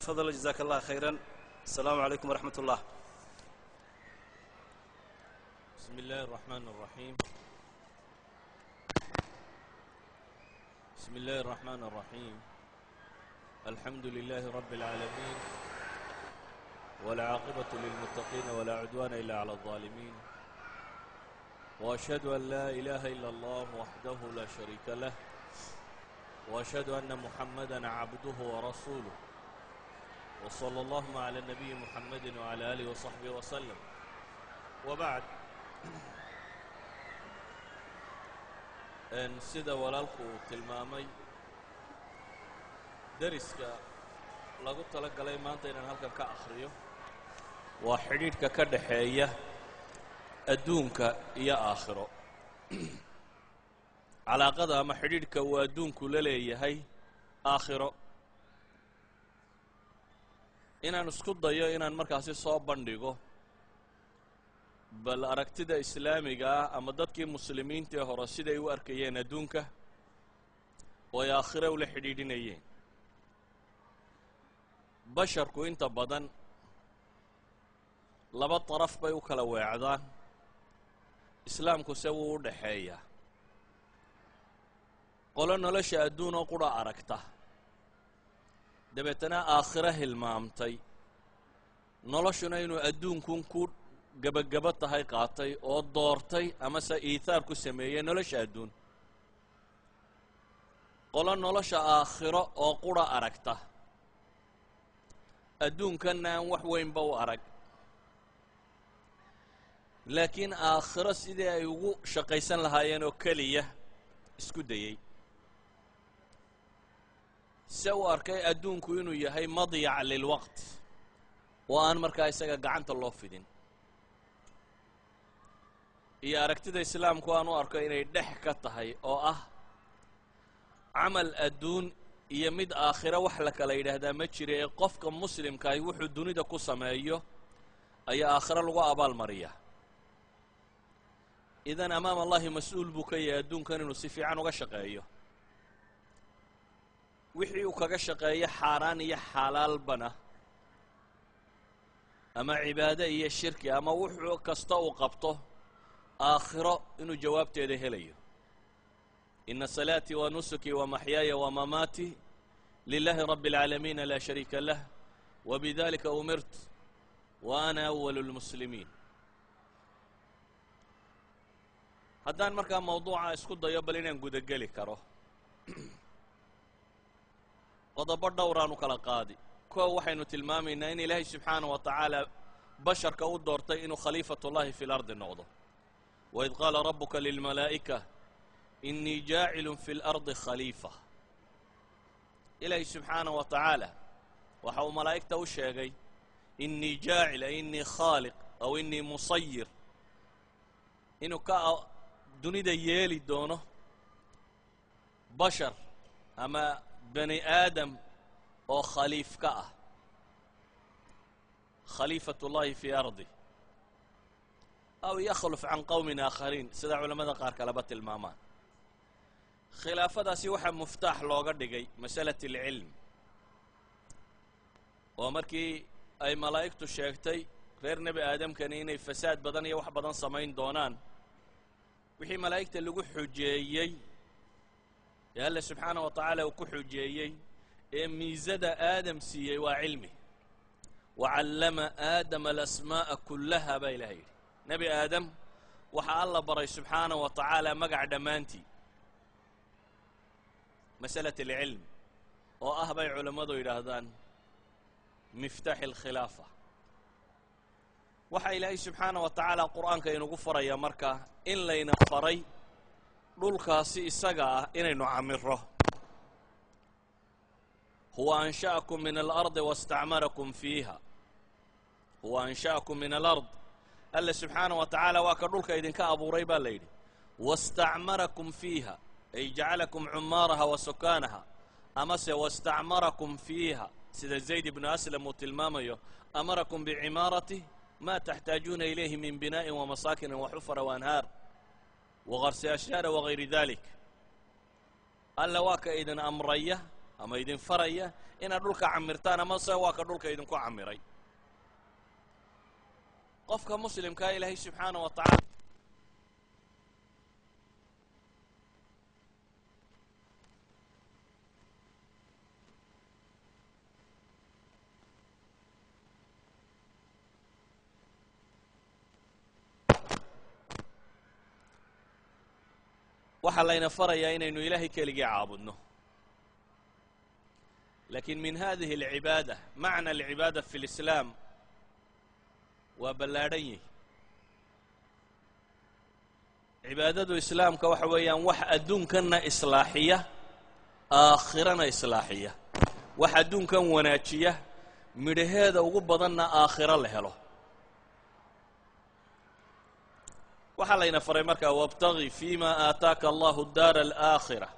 Tafadal, jazaaka Allah khayran. Asalaamu calaykum waraxmat ullah. بسم الله الرحمن الرحيم. بسم الله الرحمن الرحيم. الحمد لله رب العالمين، والعاقبة للمتقين، ولا عدوان إلا على الظالمين، وأشهد أن لا إله إلا الله وحده لا شريك له، وأشهد أن محمدا عبده ورسوله، وصلى اللهم على النبي محمد وعلى آله وصحبه وسلم، وبعد. Sida walaalku uu tilmaamay, deriska lagu tala galay maanta inaan halkan ka akhriyo waa xidhiidhka ka dhaxeeya adduunka iyo aakhiro, calaaqada ama xidhiidhka uu adduunku la leeyahay aakhiro. Inaan isku dayo inaan markaasi soo bandhigo bal aragtida islaamiga ah ama dadkii muslimiintii hore siday u arkayeen adduunka oo ay aakhire ula xidhiidhinayeen. Basharku inta badan laba daraf bay u kala weecdaan, islaamku se wuu u dhaxeeyaa. Qolo nolosha adduun oo qura aragta, dabeetana aakhiro hilmaamtay, noloshuna inuu adduunkun ku gebagabo tahay qaatay oo doortay amase iithaar ku sameeyey nolosha adduun. Qolo nolosha aakhiro oo qura aragta, adduunkanna aan wax weynba u arag, laakiin aakhiro sidii ay ugu shaqaysan lahaayeen oo keliya isku dayey, se u arkay adduunku inuu yahay madyac lilwaqt oo aan markaa isaga gacanta loo fidin. Iyo aragtida islaamku aan u arko inay dhex ka tahay, oo ah camal adduun iyo mid aakhiro wax la kala yidhaahdaa ma jira, ee qofka muslimkaahi wuxuu dunida ku sameeyo ayaa aakhiro lagu abaalmariyaa. Idan amaam allahi mas-uul buu ka yahay adduunkan inuu si fiican uga shaqeeyo. Wixii uu kaga shaqeeyo, xaaraan iyo xalaalbana, ama cibaado iyo shirki, ama wuxuu kasta uu qabto, aakhiro inuu jawaabteeda helayo. Ina salaatii wa nusukii wa maxyaaya wa mamaatii lilahi rabbi اlcaalamiina laa shariika lah, wbidalika umirt wa ana awal اlmuslimiin. Haddaan markaa mawduuca isku dayo bal inaan gudageli karo, qodobo dhowraan u kala qaadi. Kow, waxaynu tilmaamaynaa in Ilaahay subxaana wa tacaala basharka u doortay inuu khaliifatullahi fi lardi noqdo. Waid qaala rabuka lilmalaa'ika inii jaacilun fi lardi khaliifa. Ilaahay subxaana wa tacaala waxa uu malaa'igta u sheegay inii jaacil, ay inii khaaliq aw inii musayir, inuu ka dunida yeeli doono bashar ama bani aadam oo khaliif ka ah, khaliifat ullahi fii ardi, aw yakhluf can qowmin aakhariin, sida culammada qaar kaleba tilmaamaan. Khilaafadaasi waxaa muftaax looga dhigay masalat alcilm, oo markii ay malaa'igtu sheegtay reer nebi aadamkani inay fasaad badan iyo wax badan samayn doonaan, wixii malaa'igta lagu xujeeyey ee Alle subxaana wa tacaala uu ku xujeeyey ee miisada aadam siiyey waa cilmi. Wacallama aadama alasmaa'a kullaha, baa Ilahay yidhi. Nebi Aadam waxaa Alla baray subxaana wa tacaala magac dhammaantii. Masalat alcilm oo ah, bay culammadu yidhaahdaan, miftaaxi alkhilaafa. Waxaa Ilaahay subxaana wa tacaala Qur'aanka inugu faraya markaa in layna faray dhulkaasi isaga ah inaynu camiro. Huwa ansha'akum min alardi wastacmarakum fiiha. Huwa ansha'akum min alard, Alla subxaana wa tacaala waa ka dhulka idinka abuuray, baa la yidhi. Wastacmarakum fiiha, ay jacalakum cumaaraha wa sukaanaha, amase wastacmarakum fiiha, sida Zayd ibnu Aslam uu tilmaamayo, amarakum bicimaarati ma taxtaajuuna ilayhi min binaa'in wamasaakinin waxufara waanhaar waqarsi ashjaara wagayri dalik. Alla waa ka idin amraya Ama idin faraya inaad dhulka camirtaan, ama se waa ka dhulka idinku camiray. Qofka muslimkaa Ilaahay subxaana wa tacala waxaa layna farayaa inaynu Ilaahay keligii caabudno. Lakin min hadihi alcibaada, macna alcibaada fi lislaam waa ballaadhan yihi. Cibaadadu islaamka waxa weeyaan wax adduunkanna islaaxiya, aakhirana islaaxiya, wax adduunkan wanaajiya, midhaheeda ugu badanna aakhiro la helo. Waxaa layna faray markaa: wabtagi fima aataaka Allahu daara alaakhira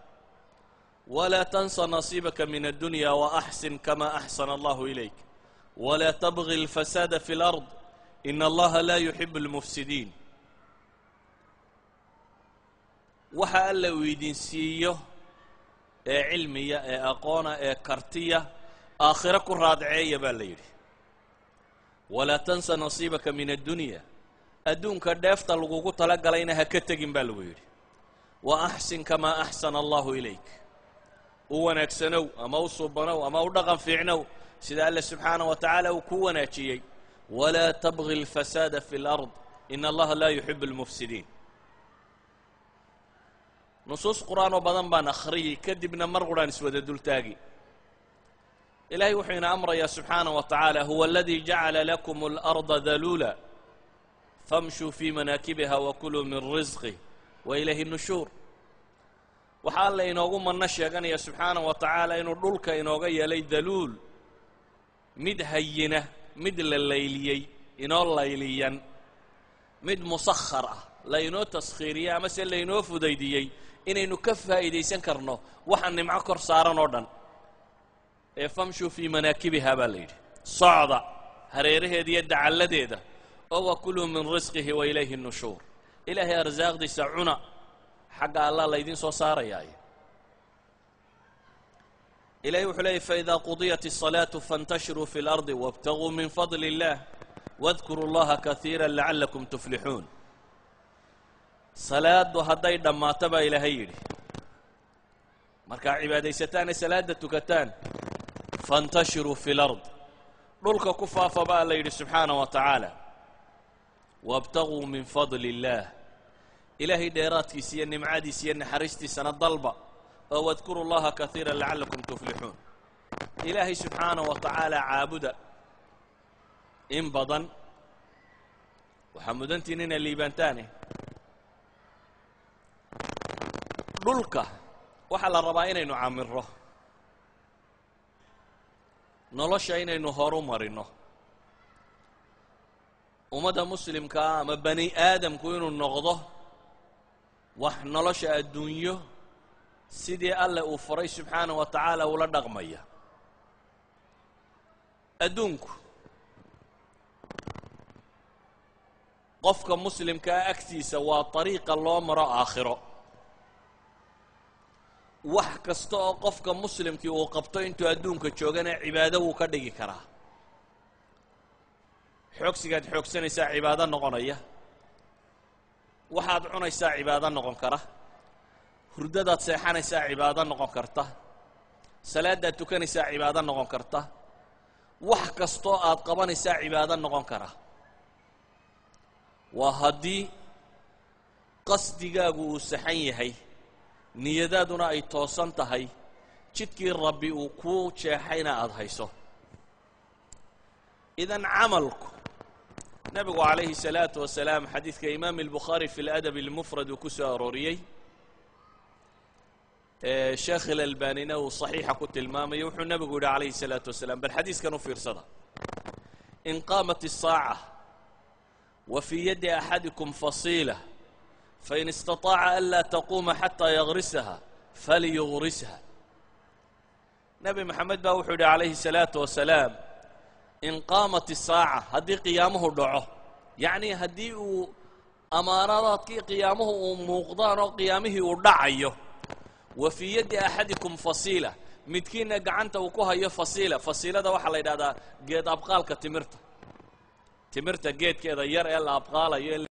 walaa tansa nasiibaka min addunya waaxsin kama axsana Allahu ilayk walaa tabgi alfasaada fi اlard ina Allaha laa yuxibu almufsidiin. Waxa Alla uu idin siiyo ee cilmiya, ee aqoona, ee kartiya, aakhiro ku raadceeya baa la yidhi. Walaa tansa nasiibaka min addunya, adduunka dheefta lagugu tala galayna ha ka tegin baa lagu yidhi. Wa axsin kamaa axsana Allahu ilayk, u wanaagsanow ama u suubanow ama u dhaqan fiicnow sida Alle subxaana wa tacaala uu ku wanaajiyey. Walaa tabgi alfasaada fi اlard ina Allaha laa yuxibu almufsidiin. Nusuus Qur'aan oo badan baan akhriyey, kadibna mar quraan iswada dultaagi. Ilahay wuxuu ina amrayaa subxaana wa tacaala: huwa aladii jacala lakum اlarda daluula famshuu fii manaakibiha wakuluu min risqih wa ilayhi nushuur. Waxaa Alla inoogu manno sheeganaya subxaana wa tacaala inuu dhulka inooga yeelay daluul, mid hayina, mid la layliyey, inoo layliyan, mid musakhar ah, laynoo taskhiiriyey amase laynoo fudaydiyey inaynu ka faa'iidaysan karno waxa nimco kor saaran oo dhan. Ee famshuu fii manaakibiha baa la yidhi, socda hareeraheeda iyo dacalladeeda, oo wakuluu min risqihi wa ilayhi nushuur, Ilaahay arsaaqdiisa cuna, xagga Allah laydiin soo saarayaayo. Ilahay wuxuu leeyay: faإida qudiyat الصalaaةu faاntashiruu fi اlardi wاbtaguu min fadli اllah wadkuruu اllaha kaiira lacalakum tuflixuun. Salaaddu hadday dhammaato baa Ilaahay yidhi, markaa cibaadaysataane salaadda tukataan, faاntashiruu fi اlard, dhulka ku faafa baa la yidhi subxaana wa tacaala. Wاbtaguu min fadli اllah, Ilaahay dheeraadkiisa iyo nimcadiisa iyo naxariistiisana dalba, oo wadkuru llaha kaiira lacalakum tuflixuun. Ilaahay subxaana wa tacaala caabuda in badan, waxaa mudantiin inay liibaantaane. Dhulka waxaa la rabaa inaynu camiro, nolosha inaynu horu marino, ummadda muslimkaa ama bani aadamku inuu noqdo wax nolosha adduunyo sidii Alle uu faray subxaana wa tacaala ula dhaqmaya. Adduunku qofka muslimkaa agtiisa waa dariiqa loo maro aakhiro. Wax kasta oo qofka muslimkii uu qabto intuu adduunka joogana cibaado wuu ka dhigi karaa. Xoogsigaad xoogsanaysaa cibaado noqonaya, waxaad cunaysaa cibaado noqon kara, hurdadaad seexanaysaa cibaado noqon karta, salaadaad tukanaysaa cibaado noqon karta, wax kastoo aad qabanaysaa cibaado noqon kara, waa haddii qasdigaagu uu saxan yahay, niyadaaduna ay toosan tahay, jidkii Rabbi uu kuu jeexayna aada hayso. Idan camalku, nebigu calayhi salaatu wasalaam xadiidka imaam albukhaari fi ladab almufrad uu ku soo arooriyey, sheekh ilalbanina uu saxiixa ku tilmaamayo, wuxuu nebigu yidhi calayhi salaatu wasalaam, bal xadiiskan u fiirsada: in qaamat الsaaca wa fii yadi axadikum fasiila fain istaطaaca an laa taquuma xataa yagrisaha faliyugrisha. Nebi Maxamed baa wuxuu yidhi calayhi salaatu wasalaam: in qaamat isaaca, haddii qiyaamuhu dhaco, yacnii haddii uu amaanadaadkii qiyaamuhu uu muuqdaan oo qiyaamihii uu dhacayo, wa fii yaddi axadikum fasiila, Midkiinna gacanta uu ku hayo fasiila. Fasiilada waxaa la yidhahdaa geed abqaalka timirta, timirta geedkeeda yar ee la abqaalayo.